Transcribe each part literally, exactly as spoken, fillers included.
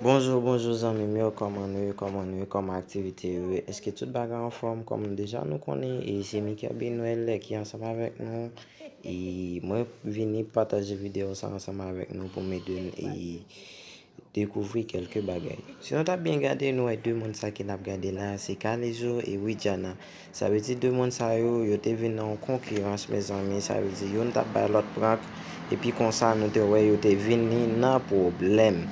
Bonjou, bonjou zanmi m yo, kòman nou ye, kòman nou ye, kòman aktivite yo ye? Èske tout bagay anfòm? Kòm deja nou konnen, e se Mickey Benuel ki ansanm avèk nou. E mwen vini pataje videyo sa ansanm avèk nou pou m ede n e dekouvri kèlke bagay. Si nou ta byen gade, nou wè de moun sa ke n ap gade la, se Kalezo e Widiana. Sa vle di de moun sa yo, yo te vin nan yon konkirans, mezanmi. Sa vle di youn t ap bay lòt prank, epi konsa nou te wè yo te vini nan pwoblèm.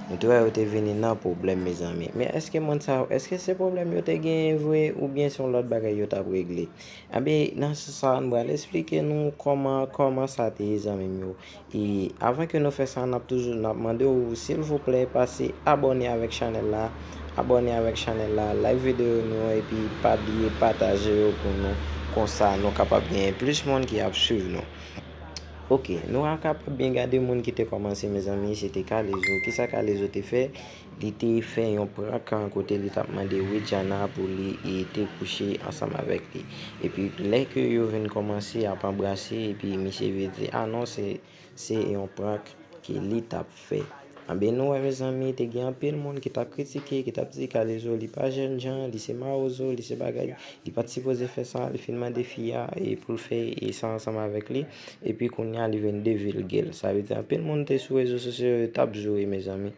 Nou te wè yo te vini nan pwoblèm, mezanmi. Men èske moun sa yo, èske se pwoblèm yo te genyen vre, oubyen se yon lòt bagay yo t ap regle? Anben, nan sans sa, nou pral esplike nou kòman, kòman sa te ye, zanmi m yo. E avan ke nou fè sa, n ap toujou, n ap mande w, silvouplè, pase abòne avèk chanèl la, abòne avèk chanèl la, like videyo nou, epi pa bliye pataje yo pou nou, konsa nou kapab genyen plis moun ki ap swiv nou. Ok, nou a kapab byen gade moun ki te kòmanse, mezanmi, se te Kalezo. Kisa Kalezo te fè? Li te fè yon prank kote li t ap mande Widiana pou li e te kouche ansanm avèk li. Epi lè ke yo vin kòmanse ap anbrase, epi misye vin di, "Ah non, se, se yon prank ke li t ap fè." Anben, nou wè, mezanmi, te gen anpil moun ki t ap kritike, ki t ap di Kalezo, li pa jènjan, li se mawozo, li se bagay, li pa t sipoze fè sa, li fin mande fi a e pou l fè e sa ansanm avèk li, epi kounye a li vin devilge l. Sa vle di anpil moun te sou rezo sosyo yo, yo t ap joure, mezanmi.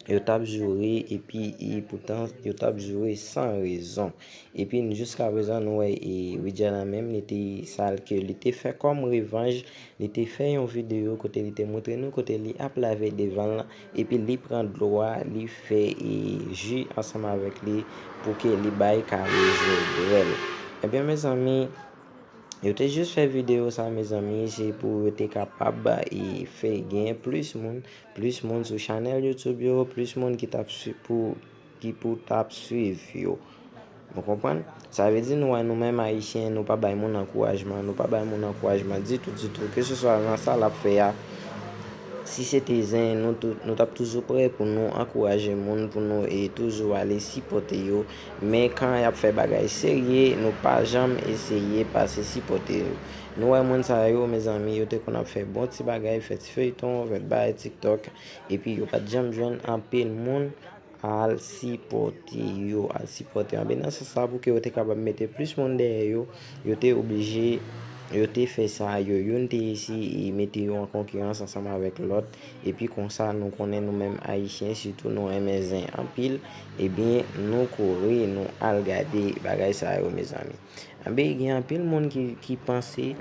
Yo t ap joure, epi e poutan yo t ap joure san rezon. Epi jiska prezan nou wè e Widiana menm li te sa l ke li te fè kòm revanj, li te fè yon videyo kote li te montre nou kote li ap lave devan l, epi li pran dlo a, li fè e ji ansanm avèk li pou ke li bay Kalezo bwè l. Ebyen, mezanmi, yo te jis fè videyo sa, mezanmi, se pou yo te kapab e fè gen plis moun, plis moun sou chanèl YouTube yo, plis moun ki t ap swi-, pou, ki pou t ap swiv yo. Nou konprann? Sa vle di nou wè nou menm Ayisyen, nou pa bay moun ankourajman, nou pa bay moun ankourajman ditou, ditou, keseswa nan sa l ap fè a. Si se te zen, nou tou-, nou t ap toujou prè pou nou ankouraje moun, pou nou e toujou ale sipòte yo. Men kan y ap fè bagay serye, nou pa janm eseye pase sipòte yo. Nou wè moun sa yo, mezanmi, yo te konn ap fè bon ti bagay, fè ti feyton, fè bay TikTok, epi yo pa t janm jwenn anpil moun al sipòte yo, al sipòte yo. Anben, nan sans sa, pou ke yo te kapab mete plis moun dèyè yo, yo te oblije, yo te fè sa, yo youn te eseye mete yo an konkirans ansanm avèk lòt, epi konsa, nou konnen nou menm Ayisyen, sitou nou renmen zen anpil, ebyen, nou kouri, nou al gade bagay sa yo, mezanmi. Anben, gen anpil moun ki, ki panse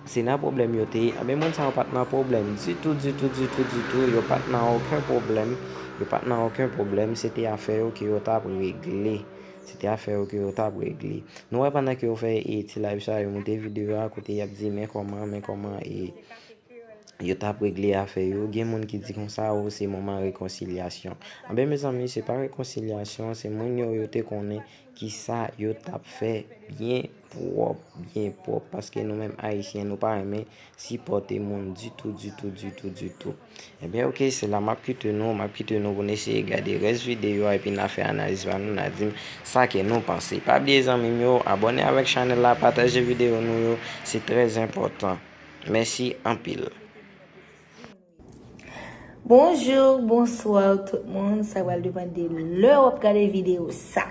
se nan pwoblèm yo te ye. Anben, moun sa yo pa t nan pwoblèm ditou, ditou, ditou, ditou. Yo pa t nan okenn pwoblèm. Yo pa t nan okenn pwoblèm. Se te afè yo ke yo t ap regle. Se te afè yo ke yo t ap regle. Nou wè pandan ke yo fè e ti live sa, yo moute videyo a kote y ap di, "Men kòman, men kòman e yo t ap regle afè yo." Gen moun ki di konsa, "O, se moman rekonsilyasyon." Anben, mezanmi, se pa rekonsilyasyon, se moun yo, yo te konnen kisa yo t ap fè byen pwòp, byen pwòp, paske nou menm Ayisyen, nou pa renmen sipòte moun ditou, ditou, ditou, ditou. Ebyen, ok, se la m ap kite nou, m ap kite nou pou n eseye gade rès videyo a, epi n a fè analiz pa nou, n a di m sa ke nou panse. Pa bliye, zanmi m yo, abòne avèk chanèl la, pataje videyo nou yo, se trè enpòtan. Mèsi anpil. Bonjou, bonswa tout moun. Sa pral depann de lè w ap gade videyo sa.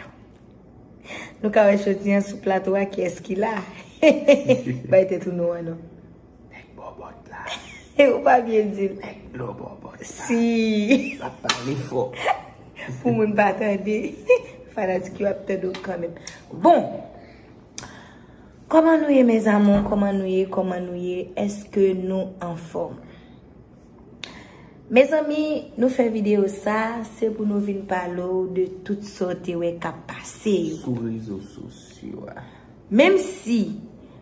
Nou ka wè jodi an sou plato a, kiyès ki la? Bay tèt ou non an non. Nèg bòbòt la. Ou pa byen di l. Nèg dlo bòbòt la. Si. L ap pale fò. Pou moun pa tande. Fanatik yo ap tande w kanmenm. Bon. Kòman nou ye, mes amours? Kòman nou ye? Kòman nou ye? Èske nou anfòm? Mezanmi, nou fè videyo sa, se pou nou vin pale w de tout sa w te wè k ap pase yo. Sou rezo sosyo a. Menm si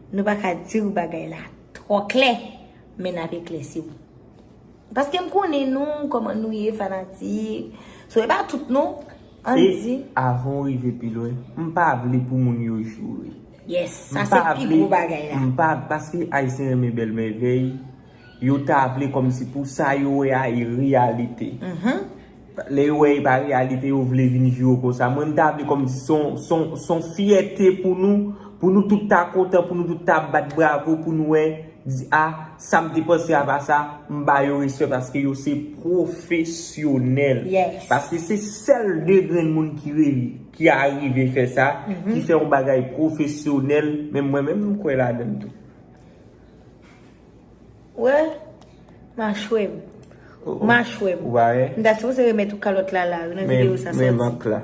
nou pa ka di w bagay la twò klè, men n ap eklèsi w. Paske m konnen nou, kòman nou ye, fanatik. So, e pa tout non, ann di. E avan w rive pi lwen, m pa vle pou moun yo joure. Yes, sa se pi gwo bagay la. M pa, paske Ayisyen renmen bèl mèvèy, yo ta vle kòmsi pou sa yo wè a e reyalite. Lè yo wè e pa reyalite, yo vle vin joure w konsa. Mwen, m ta vle kòmsi se yon, se yon, se yon fyète pou nou, pou nou tout ta kontan, pou nou tout ta bat bravo, pou nou wè di, a, sa m te panse a pa sa, m ba yo respè paske yo se pwofesyonèl. Paske se sèl de grenn moun ki re- ki arive fè sa, ki fè yon bagay pwofesyonèl, men mwen menm m kwè ladan l tou. Wè, machwè m. Machwè m. M ta sipoze remèt ou kalòt la la wi nan videyo sa sòti. Men mak la.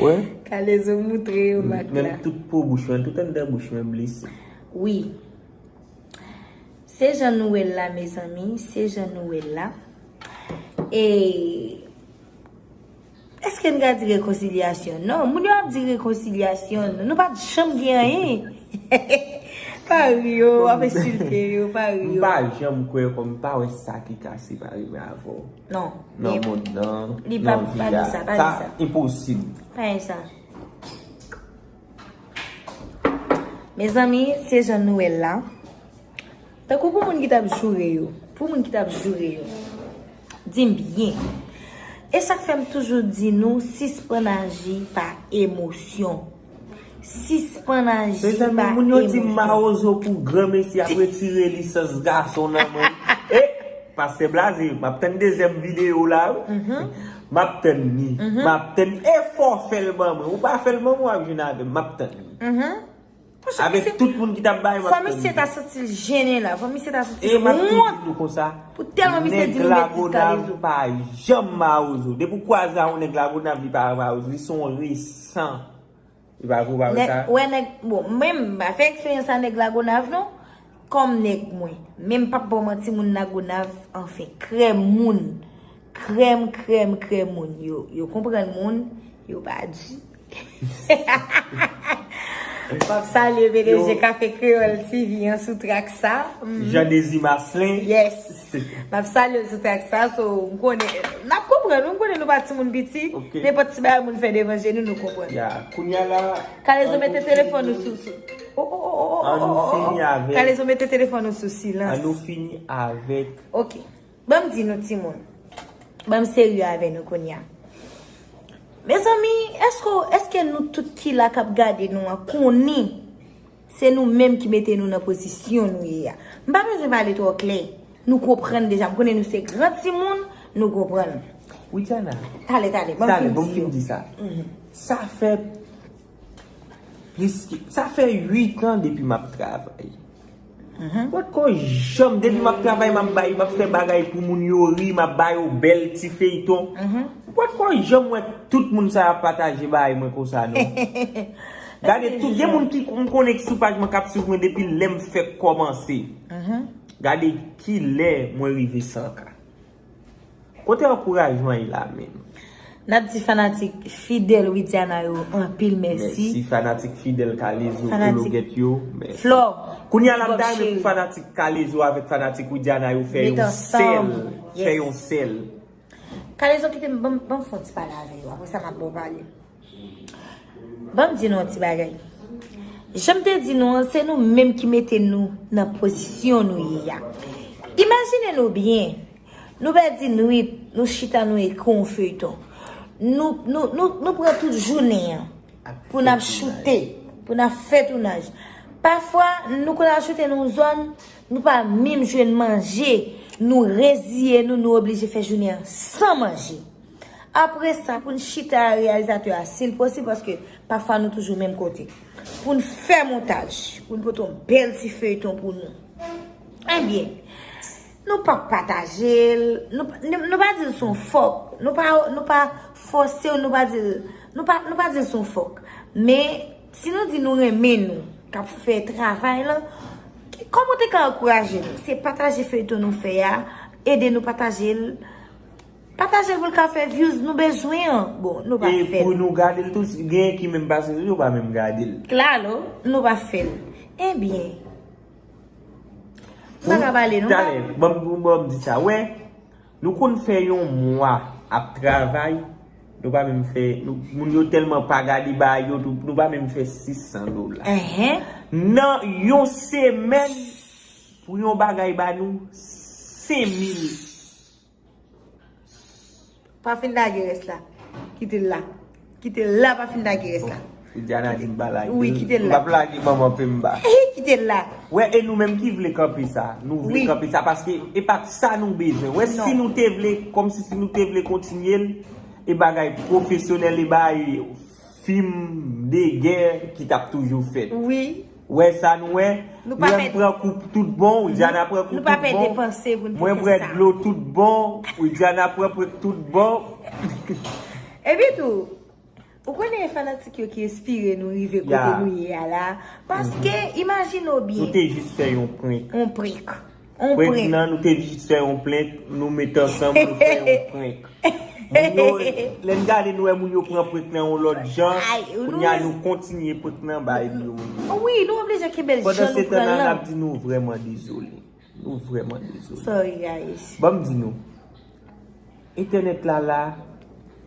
Wè. Kalezo moutre yo mak la. Menm tout po bouch mwen, tout anndan bouch mwen blese. Wi. Se jan nou wè l la mezanmi, se jan nou wè l la. E Èske n ka di rekonsilyasyon? Non, moun yo ap di rekonsilyasyon, nou pa t janm gen anyen. Pa ri yo, w ap ensilte yo, pa ri yo. M pa janm kwè kòm m pa wè sa ki ka separe mwen avè w. Non. Nan mond lan, nan vi a. Sa enposib. Pa gen sa. Mezanmi, se jan nou wè l la. Tankou pou moun ki t ap joure yo, pou moun ki t ap joure yo, di m byen. E sa k fè m toujou di nou, sispann aji pa emosyon. Sispann aji pa emosyon. Mezanmi, moun yo di m mawozo pou granmesi ap retire lisans gason nan men. E, pastè Blaze, m ap tann dezyèm videyo w la wi. M ap tann li. M ap tann li. E fò w fè l ban mwen. Ou pa fè l ban mwen, w ap jwenn avè m. M ap tann li. Avèk tout moun ki t ap bay m ap tann li. Fò misye ta santi l jennen la. Fò misye ta santi l wont. E m ap tou di nou konsa. Pou tèlman misye di nou betiz Kalezo. Nèg Lagonav pa janm mawozo. Depi w kwaze a yon nèg Lagonav li pa mawozo. Li se yon resan. Li pa vre ou pa wè sa? Wè nèg, bon, mwen m pa fè eksperyans a nèg Lagonav non. Kòm nèg mwen. Men m p ap ba w manti moun Lagonav, anfen, krèm moun. Krèm, krèm, krèm moun. Yo, yo konprann moun, yo pa di. M ap salye PDG Kafe Kreyòl TV an sou trak sa. Jean Désir Marcelin. Yes. M ap salye l sou trak sa, so m konnen, n ap konprann wi, m konnen nou pa timoun piti. Nenpòt ti bagay moun fè devan je nou, nou konprann. Ya, kounye a la. Kalezo mete telefòn ou sou, sou. Oh, oh, oh, oh, oh, oh, oh. Kalezo mete telefòn ou sou silans. An nou fini avèk. Ok. Ban m di nou timoun. Ban m serye avè nou kounye a. Mezanmi, èske, èske nou tout ki la k ap gade nou an konnen se nou menm ki mete nou nan pozisyon nou ye a? M pa bezwen pale twò klè. Nou konprann deja. M konnen nou se gran timoun, nou konprann. Widiana. Tale, tale, ban m fin di yo. Tale, ban m fin di sa. Sa fè Plis ke, sa fè uit an depi m ap travay. M potko janm, depi m ap travay, m ap bay, m ap fè bagay pou moun yo ri, m ap ba yo bèl ti feyton. M potko janm wè tout moun sa yo ap pataje bagay mwen konsa, non. Gade, tout, gen moun ki m konnen ki sou paj mwen k ap swiv mwen depi lè m fèk kòmanse. Gade kilè mwen rive san K. Kote ankourajman ye la menm? N ap di fanatik fidèl Widiana yo anpil mèsi. Mèsi fanatik fidèl Kalezo Ologèt yo. Mèsi. Flò. Kounye a la m ta renmen pou fanatik Kalezo avèk fanatik Widiana yo fè yon sèl. Fè yon sèl. Kalezo kite m, ban m, ban m fè yon ti pale avè yo. Apre sa m ap ba w pale. Ban m di nou yon ti bagay. Jan m te di nou an, se nou menm ki mete nou nan pozisyon nou ye a. Imajine nou byen, nou pèdi nwit, nou chita nou ekri yon feyton. Nou, nou, nou, nou pran tout jounen an pou n ap choute, pou n ap fè tounaj. Pafwa, nou konn al choute nan yon zòn, nou pa menm jwenn manje, nou reziye nou, nou oblije fè jounen an san manje. Apre sa, pou n chita a reyalizatè a, si l posib, paske pafwa nou toujou menm kote. Pou n fè montaj, pou n pote yon bèl ti feyton pou nou. Ebyen, nou p ap pataje l, nou, nou, nou pa di l se yon fòk, nou pa, nou pa fòse w, nou pa di l, nou pa, nou pa di l se yon fòk. Men, si nou di nou renmen nou, k ap fè travay lan, kòman w te ka ankouraje nou? Se pataje feyton nou fè a, ede nou pataje l, Pataje l pou l ka fè views nou bezwen an. Bon, nou pa fè l. E pou nou gade l tou, genyen ki menm pase sou yo pa menm gade l. Klalo, nou pa fè l. Ebyen. M pa ka pale non. Talè, ban m, ban m di sa. Wè, nou konn fè yon mwa ap travay, nou pa menm fè, nou, moun yo tèlman pa gade bagay yo tou, nou pa menm fè sis san dola. Nan yon semèn, pou yon bagay ba nou senk mil. Pa fin lage rès la. Kite l la. Kite l la, pa fin lage rès la. Widiana di m pa lage l. Wi, kite l la. M p ap lage manman Pemba. Kite l la. Wè, e nou menm ki vle kanpe sa. Nou vle kanpe sa paske e pa t sa nou bezwen. Wè, si nou te vle, kòmsi si nou te vle kontinye l, e bagay pwofesyonèl, e bagay fim de gè ki t ap toujou fèt. Wi. Wè sa nou wè, nou pa pèdi. Pran kou tout bon, Widiana pran kou tout bon. Nou pa pèdi panse pou n te fè sa. Mwen bwè dlo tout bon, Widiana pran pran tout bon. Epi tou, ou konnen e fanatik yo ki enspire nou rive kote nou ye a la. Paske, imajine w byen. Nou te jis fè yon prank. Yon prank. Yon prank. Prank nan, nou te jis fè yon prank, nou met ansanm, nou fè yon prank. Moun yo, lè n gade, nou wè moun yo pran prank nan yon lòt jan, kounye a nou kontinye prank nan bay yo. Wi, nou oblije kenbe l jan nou pran l lan. Pandan se tan nan, n ap di nou vrèman dezole. Nou vrèman dezole. Sorry, guys. Ban m di nou. Entènèt la la,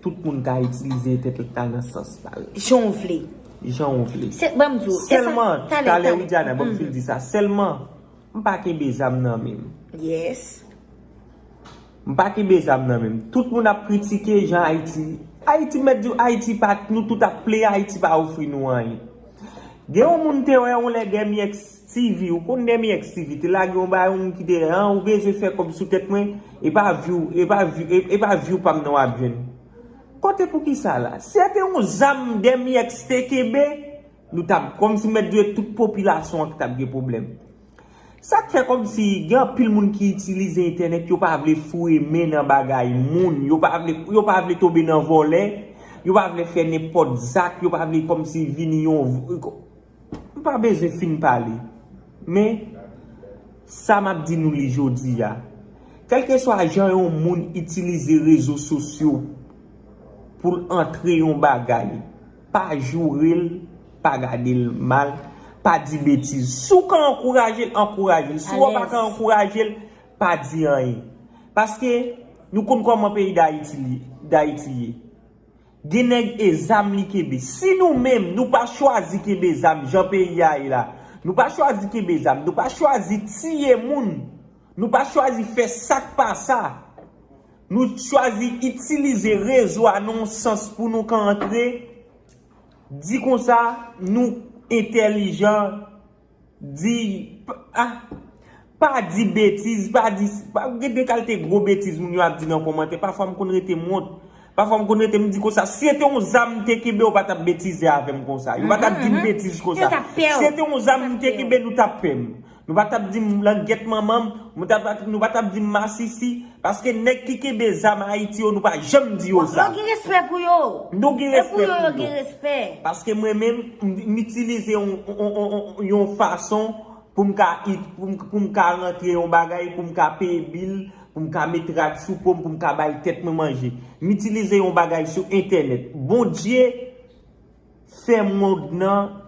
tout moun ka itilize entènèt la nan sans pa yo. Jan w vle. Jan w vle. Se, ban m di w, e sa, sèlman, talè, talè, Widiana, ban m fin di sa. Sèlman, m pa kenbe zam nan men m. Yes. M pa kenbe zam nan men m. Tout moun ap kritike jan Ayiti. Ayiti, mèt di w, Ayiti pa, nou tout ap plenyen, Ayiti pa ofri nou anyen. Gen yon moun te wè yon lè Demi X T V, ou konn Demi X T V, te lage yon bagay, yon moun ki te, an, ou bezwen fè kòb sou tèt mwen, e pa view, e pa view, e, e pa view pa m nan w ap jwenn. Kote poukisa la? Si se te yon zam Demi X te kenbe, nou t ap, kòmsi mèt di w tout popilasyon an ki t ap gen pwoblèm. Sa k fè kòmsi gen anpil moun ki itilize entènèt, yo pa vle foure men nan bagay moun, yo pa vle, yo pa vle tonbe nan vòlè, yo pa vle fè nenpòt zak, yo pa vle kòmsi vini yon, m pa bezwen fin pale. Men, sa m ap di nou li jodi a, kèlkeswa jan yon moun itilize rezo sosyo pou l antre yon bagay, pa joure l, pa gade l mal, pa di betiz. Si w ka ankouraje l, ankouraje l. Si w pa ka ankouraje l, pa di anyen. Paske nou konn kòman peyi Dayiti li, Dayiti ye. Gen nèg e zam li kenbe. Si nou menm, nou pa chwazi kenbe zam jan peyi a ye la, nou pa chwazi kenbe zam, nou pa chwazi tiye moun, nou pa chwazi fè sa k pa sa, nou chwazi itilize rezo a nan yon sans pou nou ka antre, di konsa, nou entèlijan, di, p-, ah, pa di betiz, pa di, pa, gen de kalite gwo betiz moun yo ap di nan kòmantè. Pafwa m konn rete m wont. Pafwa m konn rete m di konsa, si se te yon zam m te kenbe, yo pa t ap betize avè m konsa. Yo pa t ap di m betiz konsa. Si se te yon zam m te kenbe, nou t ap pè m. Nou pa t ap di m langyèt manman m, nou pa t ap, nou pa t ap di m masisi. Paske nèg ki kenbe zam Ayiti yo, nou pa janm di yo sa. Yo gen respè pou yo. Nou gen respè pou yo. Paske mwen menm, m, m itilize yon, yon, yon, yon, yon fason pou m ka it-, pou m, pou m ka rantre yon bagay, pou m ka peye bil, pou m ka met rad sou po m, pou m ka bay tèt mwen manje. M itilize yon bagay sou entènèt. Bondye fè mond nan,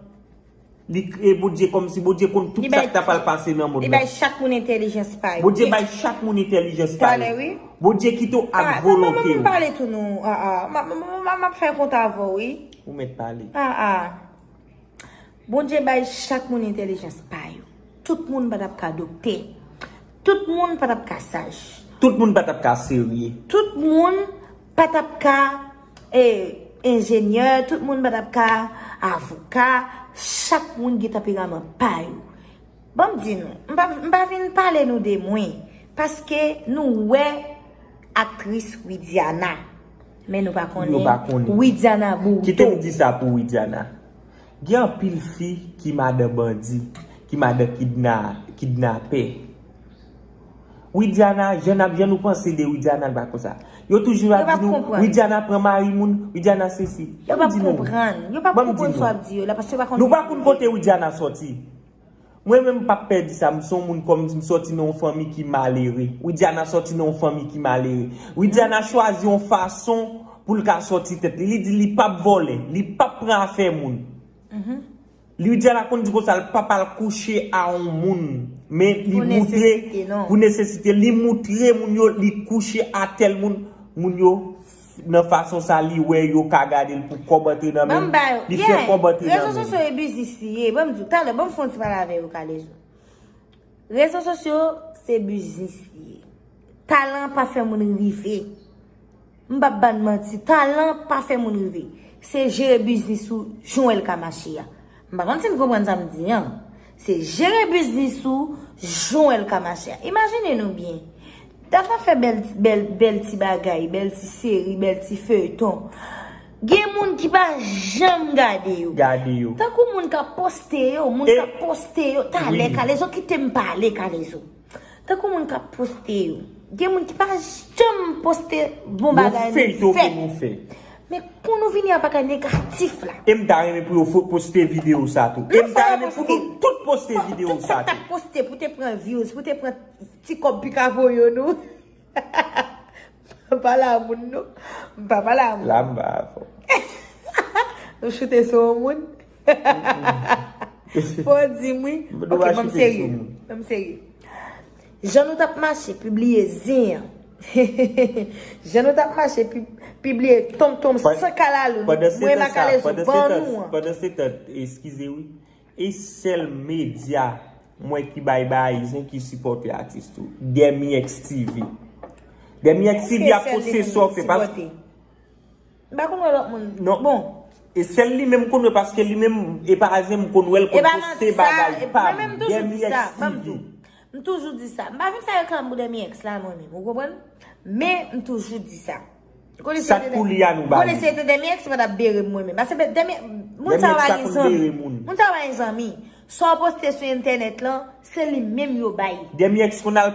li kreye Bondye kòmsi Bondye konn tout sa k ta pral pase nan mond nan. Li bay chak moun entèlijans pa yo. Bondye bay chak moun entèlijans pa yo. Talè, wi. Bondye kite w ak volonte w. Pa, pa, pa, pa, pa pale tou non. Ah, ah. M, m, m, m, m ap fè kont avè w, wi. Ou mèt pale. Ah, ah. Bondye bay chak moun entèlijans pa yo. Tout moun pa t ap ka doktè. Tout moun pa t ap ka saj. Tout moun pa t ap ka serye. Tout moun pa t ap ka, eh, enjenyè. Tout moun pa t ap ka avoka. Chak moun gen tanperaman pa yo. Ban m di nou, m pa, m pa vin pale nou de mwen. Paske nou wè aktris Widiana. Men nou pa konnen Widiana Bourdeau. Kite m di sa pou Widiana. Gen anpil fi ki madan bandi, ki madan kidna-, kidnapè. Widiana, jan n ap, jan nou panse de Widiana, l pa konsa. Yo toujou ap di nou, Widiana pran mari moun, Widiana sesi. Yo p ap konprann. Yo p ap konprann sa w ap di yo la, paske yo pa konn. Nou pa konn kote Widiana sòti. Mwen menm, m p ap pè di sa, m se yon moun kòm si m sòti nan yon fanmi ki malere. Widiana sòti nan yon fanmi ki malere. Widiana chwazi yon fason pou l ka sòti tèt li. Li di li p ap vòlè, li p ap pran afè moun. Widiana konn di konsa, l p ap al kouche a yon moun. Men li moutre pou nesesite, li moutre moun yo, li kouche a tèl moun, moun yo nan fason sa li wè yo ka gade l pou kòb antre nan men l, li fè kòb antre nan men l. Rezo sosyo e biznis li ye. Ban m di w, talè, ban m fè yon ti pale avè yo, Kalezo. Rezo sosyo se biznis li ye. Talan pa fè moun rive. M p ap ba n manti, talan pa fè moun rive. Se jere biznis ou jan w wè l ka mache a. M pa konn si n konprann sa m di an. Se jere biznis ou jan w wè l ka mache a. Imajine nou byen. Dat ap fè bèl, bèl, bèl ti bagay, bèl ti seri, bèl ti feyton. Gen moun ki pa janm gade yo. Gade yo. Tankou moun k ap poste yo, moun k ap poste yo. Talè, Kalezo, kite m pale, Kalezo. Tankou moun k ap poste yo. Gen moun ki pa janm poste bon bagay nou fè. Men pou nou vini a bagay negatif la. E m ta renmen pou yo fo- poste videyo sa tou. E m ta renmen pou nou tout poste videyo Tout sa sa k t ap tou. Poste pou te pran views, pou te pran ti kòb pikapo yo nou. M pa pale a moun non. M pa pale a moun. La m ba avè w. Nou choute sou yon moun. Fò di m wi. Nou pa choute sou moun. Ban m serye. Jan nou t ap mache pibliye zen an. Jan nou t ap mache pi- pibliye tonmtonm san kalalou. Mwen ma Kalezo ban nou an. Pandan se tan, eskize wi. E sèl medya mwen ki bay bagay zen ki sipòte atis tou. Dèmyèks TV. Dèmyèks TV ap poste sa w fè. M pa konn wè lòt moun. Non. Bon. E sèl li menm konn wè paske li menm e pa zen m konn wè l konn poste bagay pa m. Dèmyèks TV. M toujou di sa. M pa vin fè reklam pou Dèmyèks la mwen menm. Ou konprann? Men m toujou di sa. Sa k pou li a nou ba li. Konnen se te Dèmyèks pa t ap bere m mwen menm. Paske Dèmyèks, moun sa yo pa gen zanmi. Moun sa yo pa gen zanmi. Sa w poste sou entènèt lan, se li menm yo bay. Dèmyèks konn al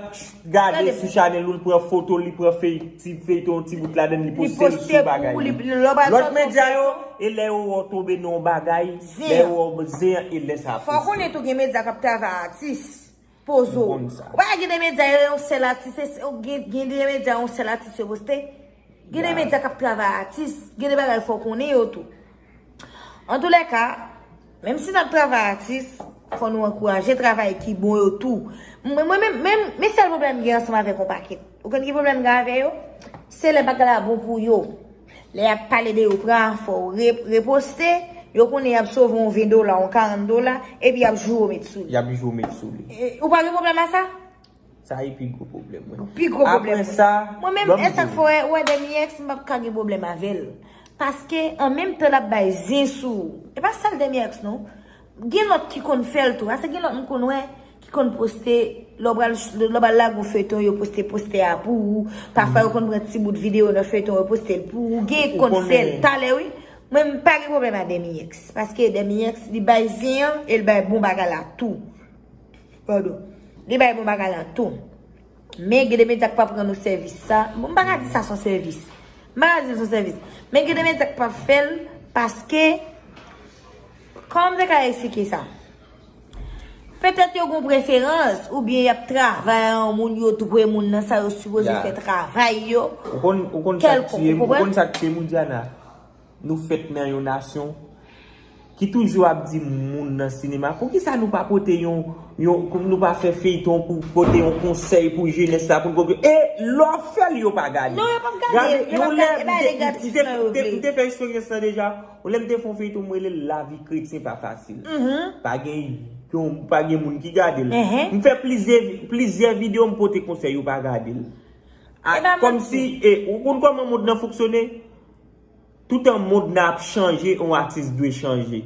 gade sou chanèl ou, li pran foto, li pran fey, ti feyton, ti bout ladan, li poste l sou bagay li. Lòt medya yo, e lè yo wè w tonbe nan yon bagay, lè yo wè w zen an, e lè sa poste. Fò w konnen tou gen medya k ap travay atis. Poze w. Ou pa gen de medya yo yon sèl atis, gen de medya yon sèl atis yo poste. Gen de medya k ap travay atis, gen de bagay fò w konnen yo tou. Antoulèka, menm si n ap travay atis, fò nou ankouraje travay ki bon yo tou. Mwen menm, men sèl pwoblèm m gen ansanm avèk yon pakèt. Ou konn ki pwoblèm m gen avè yo? Se lè bagay la bon pou yo. Lè y ap pale de yo pran afè w, re- reposte, yo konnen y ap sove yon ven dola, yon karant dola, epi y ap joure w met sou li. Y ap joure w met sou li. E, ou pa gen pwoblèm a sa? Sa e pi gwo pwoblèm mwen. Pi gwo pwoblèm mwen. Apre sa, mwen menm, e sa k fè w wè, w wè Dèmyèks, m p ap ka gen pwoblèm avè l. Paske, an menm tan l ap bay zen sou ou. E pa sèl Dèmyèks non. Gen lòt ki konn fè l tou. Paske gen lòt m konn wè ki konn poste, lè w pral, lè w pral lage yon feyton, yo poste postè a pou ou. Pafwa yo konn pran ti bout videyo nan feyton, yo poste l pou ou. Gen ki konn fè l talè wi. Mwen m pa gen pwoblèm ak Dèmyèks. Paske Dèmyèks, li bay zen an e l bay bon bagay la tou. Padon. Li bay bon bagay la tou. Men gen de medya k p ap rann ou sèvis sa. Bon, m pa ka di sa se yon sèvis. M pa ka di l se yon sèvis. Men gen de medya k p ap fè l paske, kòman m te ka eksplike sa? Petèt yo gen yon preferans, oubyen y ap travay a yon moun, yo dwe moun nan sa, yo sipoze fè travay yo. Ou konn, ou konn sa k tiye m, ou konn sa k tiye m, Widiana? Nou fèt nan yon nasyon ki toujou ap di moun nan sinema, poukisa nou pa pote yon, yon, nou pa fè feyton pou pote yon konsèy pou jenès la, pou n pote, e lè w fè l, yo pa gade. Non, yo p ap gade. Gade, yo p ap gade, e pa negatif nan yo vle. M te fè eksperyans lan deja. Yon lè m te fè yon feyton, m rele l Lavi kretyen pa fasil. Pa gen yon, pa gen moun ki gade l. M fè plizyè, plizyè videyo, m pote konsèy, yo pa gade l. Kòmsi, e, ou konn kòman mond nan fonksyone? Toutan mond nan ap chanje, yon atis dwe chanje.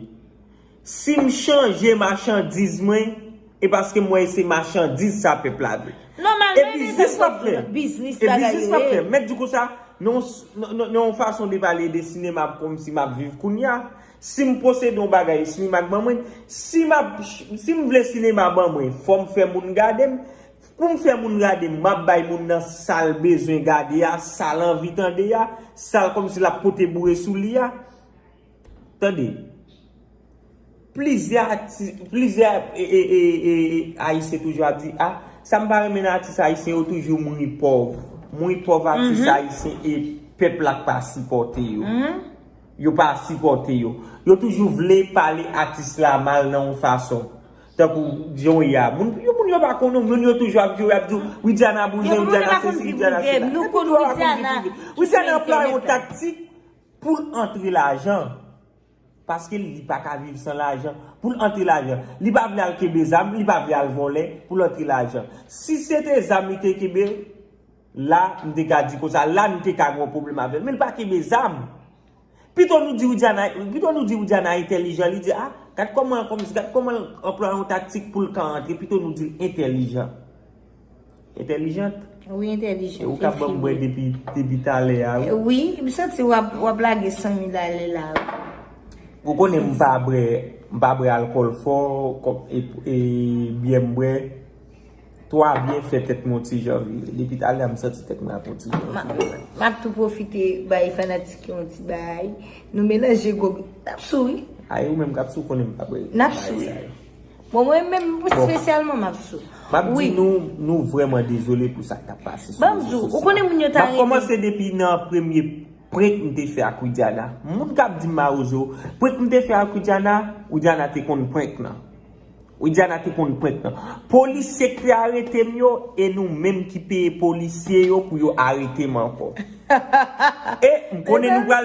Si m chanje machandiz mwen, e paske m wè se machandiz sa pèp la vle. E biznis m ap fè. E biznis m ap fè. Mèt di konsa, nan yon fason de pale de sinema kòmsi m ap viv kounye a, si m posede yon bagay, sinema k ban mwen, si m ap, si m vle sinema ban mwen, fò m fè moun gade m, Pou m fè moun gade m, m ap bay moun nan sa l bezwen gade a, sa l anvi tande a, sa l kòmsi l ap pote boure sou li a. Tande. Plizyè ati, plizyè e, e, e, e, e, Ayisyen toujou ap di, a, sa m pa renmen nan atis ayisyen yo toujou mouri pòv. Mouri pòv atis ayisyen e pèp la k pa sipòte yo. Yo pa sipòte yo. Yo toujou vle pale atis la mal nan yon fason. Tankou jan w ye a. Moun, yo, moun yo pa konn ou, moun yo toujou ap jwe, ap di w, Widiana bouzen, Widiana sesi, Widiana sela. Yo toujou ap konn viv prive. Widiana anplwaye yon taktik pou l antre lajan. Paske li pa ka viv san lajan. Pou l antre lajan. Li pa vle al kenbe zam, li pa vle al vòlè pou l antre lajan. Si se te zam li te kenbe, la, m te ka di konsa, la, m te ka gen yon pwoblèm avè l. Men l pa kenbe zam. Pito nou di Widiana, pito nou di Widiana entèlijan, li di, ah, gad kòman, kòman, gad kòman l anplwaye yon taktik pou l ka antre, pito nou di l entèlijan. Entèlijant. Wi, entèlijan. E ou ka ban m bwè depi, depi talè a, wi. Wi, m santi w ap, w ap lage san mil ale la, wi. Ou konnen m pa bwè, m pa bwè alkòl fò, kòm, e, e, byè m bwè. Twa byen fè tèt mwen yon ti jan vire. Depi talè a, m santi tèt mwen ap yon ti jan vire. M ap tou pwofite bay fanatik yo yon ti bay. Nou melanje gwo, n ap sou, wi. Ay, ou menm k ap sou, konnen m pa bwè. N ap sou, wi. Bon, mwen menm, espesyalman, m ap sou. M ap di nou, nou vrèman dezole pou sa k ap pase sou rezo sosyo. Ban m di w, ou konnen moun yo ta rete. M ap kòmanse depi nan premye prank m te fè ak Widiana. Moun k ap di m mawozo, prank m te fè ak Widiana, Widiana te konn prank nan. Widiana te konn prank nan. Polisye k te arete m yo, e nou menm ki peye polisye yo pou yo arete m ankò. E m konnen nou pral